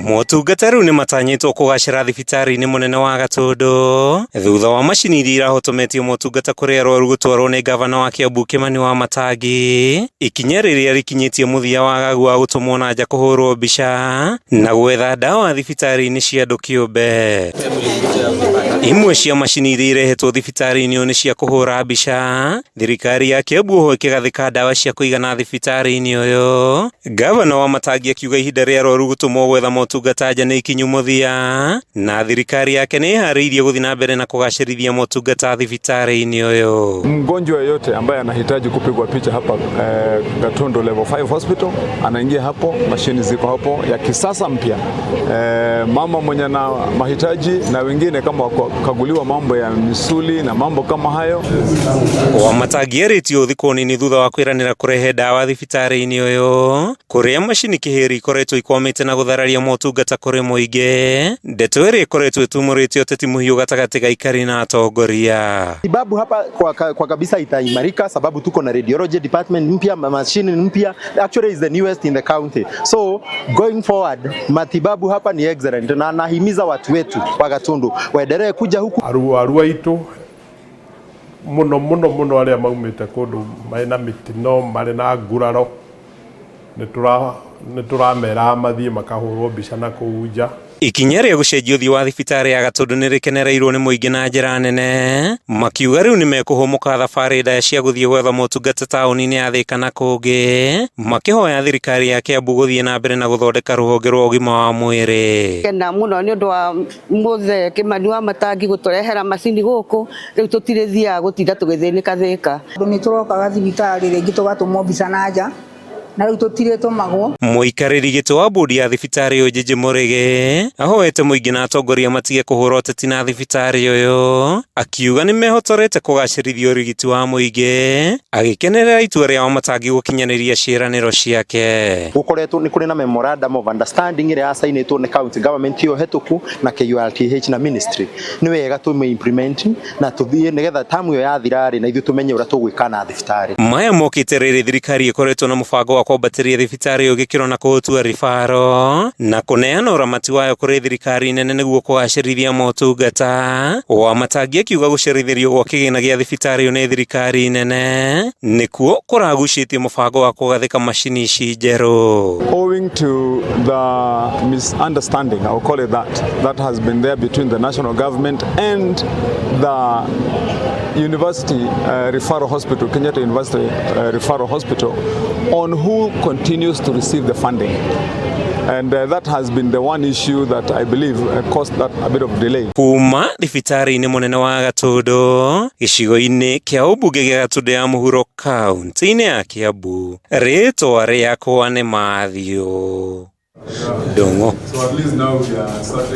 Motungata rĩu nĩmatanyĩtwo kũgacĩra thibitarĩ-inĩ mũnene wa Gatũndũ thutha wa macini iria irahotometie motungata kũrĩ arwaru gũtwarwo nĩ ngavana wa Kiambu Kimani Wamatangi, ikinya rĩrĩa rĩkinyĩtie mũthia wagagu wa gũtũmwo na nja kũhũrwo mbica na gwetha ndawa thibitarĩ-inĩ cia andũ kĩũmbe. Imwe cia macini iria irehetwo thibitarĩ-inĩ ũyũ nĩ cia kũhũra mbica, thirikari ya Kiambu oho ĩkĩgathĩka ndawa cia kũigana thibitarĩ-inĩ ũyũ. Ngavana Wamatangi akiuga ihinda rĩa arwaru gũtũmwo gwetha motungata nja nĩ ikinyu mũthia na thirikari yake nĩ ĩharĩirie gũthiĩ na mbere na kũgacĩrithia motungata thibitarĩ-inĩ ũyũ. Mgonjwa yeyote ambaye anahitaji kupigwa picha hapa Gatundu Level 5 Hospital anaingia hapo, mashini ziko hapo ya kisasa mpya. Mama mwenye na mahitaji na wengine kama kukaguliwa mambo ya misuli na mambo kama hayo. Wamatangi erĩtio thikũ nini thutha wa kwĩranĩra kũrehe ndawa thibitarĩ-inĩ ũyũ kũrĩa macini kĩhĩri ikoretwo ikwamĩte na gũthararia motungata kũrĩ mũingĩ, ndeto ĩrĩa ĩkoretwo ĩtumũrĩte ũteti mũhiũ gatagatĩ ga aikari na atongoria. Matibabu hapa kwa kabisa itaimarika sababu tuko na radiology department mpya, mashini mpya, actually is the newest in the county. So going forward, matibabu hapa ni excellent na nahimiza watu wetu wa Gatundu waendelee kuja huku. Arwaru aitũ mũno mũno mũno arĩa maumĩte kũndũ marĩ na mĩtino, marĩ na nguraro, nĩ tũramera mathiĩ makahũrwo mbica na kũu nja. Ikinya rĩa gũcenjia ũthiũ wa thibitarĩ ya Gatũndũ nĩ rĩkenereirwo nĩ mũingĩ na njĩra nene, makiuga rĩu nĩ mekũhũmũka thabarĩ ndaya cia gũthiĩ gwetha motungata taũni-inĩ ya Thĩka na kũngĩ, makĩhoya thirikari ya Kiambu gũthiĩ na mbere na gũthondeka rũhonge rwa ũgima wa mwĩrĩ. Kena mũno nĩ ũndũ wa mũthee Kimani Wamatangi gũtũrehera macini gũkũ, rĩu tũtirĩthiaga gũtinda tũgĩthĩnĩka Thĩka. Andũ nĩ tũrokaga thibitarĩ rĩngĩ tũgatũmwo mbica na nja na rĩu tũtirĩtũmagwo. Mũikarĩri gĩtĩ wa bodi ya thibitarĩ ũyũ Njĩnjĩ Mũrĩgĩ ahoete mũingĩ na atongoria matige kũhũra ũteti na thibitarĩ ũyũ, akiuga nĩ mehotorete kũgacĩrithia ũrigiti wa mũingĩ, agĩkenerera itua rĩa Wamatangi gũkinyanĩria ciĩranĩro ciake. Gũkoretwo nĩ kũrĩ na memorandum of understanding ĩrĩa yacainĩtwo nĩ county government ĩyo hetũku na KURTH na ministry. Nĩ wega tũmĩ implement na tũthiĩ nĩgetha tamu ĩyo yathira rĩ, na ithuĩ tũmenye ũrĩa tũgwĩka na thibitarĩ. Maya mokĩte rĩrĩ thirikari ĩkoretwo na mũbango wa kwambatĩria thibitarĩ ũyũ gĩkĩro na kũũtua ribaro na kũneana ũramati wayo kũrĩ thirikari nene nĩguo kũgacĩrithia motungata. Wamatangi akiuga gũcerithĩrio gwa kĩgĩna gĩa thibitarĩ ũyũ nĩ thirikari nene nĩkuo kũragucĩtie mũbango wa kũgathĩka macini ici njerũ. Owing to the misunderstanding, I'll call it that, that has been there between the national government and the University Referral Hospital, Kenyatta University Referral Hospital, on who continues to receive the funding. And that has been the one issue that I believe caused that a bit of delay. Kuma thibitarĩ-inĩ mũnene wa Gatũndũ gĩcigo-inĩ kĩa ũmbunge gĩa Gatũndũ ya mũhuro kaunti-inĩ ya Kiambu, rĩtwa rĩakwa nĩ Matthew Ndung'u. So at least now we are starting.